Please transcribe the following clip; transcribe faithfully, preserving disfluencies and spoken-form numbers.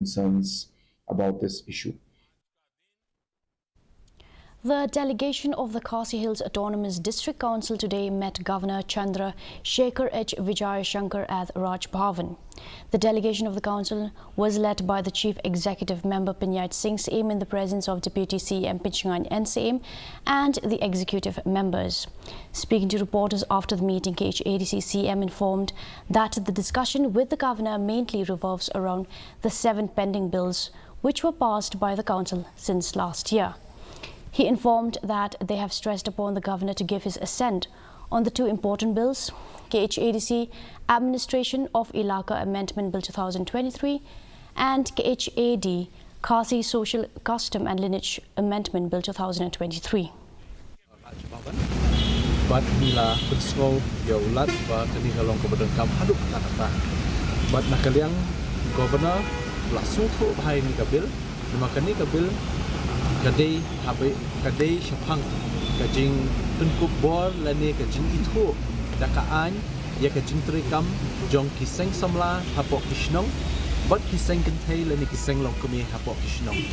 concerns about this issue. The delegation of the Khasi Hills Autonomous District Council today met Governor Chandra Shekhar H Vijayashankar at Raj Bhavan. The delegation of the council was led by the Chief Executive Member Pyniaid Singh Syiem in the presence of Deputy C M Pynshngaiñ N Syiem and the executive members. Speaking to reporters after the meeting, K H A D C C M informed that the discussion with the governor mainly revolves around the seven pending bills which were passed by the council since last year. He informed that they have stressed upon the governor to give his assent on the two important bills, K H A D C Administration of Elaka Amendment Bill two thousand twenty-three and K H A D Khasi Social Custom and Lineage Amendment Bill two thousand twenty-three. Bad ngi la pynsngew ïa u Lat ba kane ka long kaba donkam haduh katta katta. Bad na ka liang Governor la sngewthuh bha ïa kane ka bill, namar kane ka bill ka dei haba ka dei shaphang ka jingpynkup bor lane ka jingithuh da ka aiñ ïa ka jingtrei kam jong ki seng samla hapoh ki shnong bad ki seng kynthei lane ki seng longkmie hapoh ki shnong.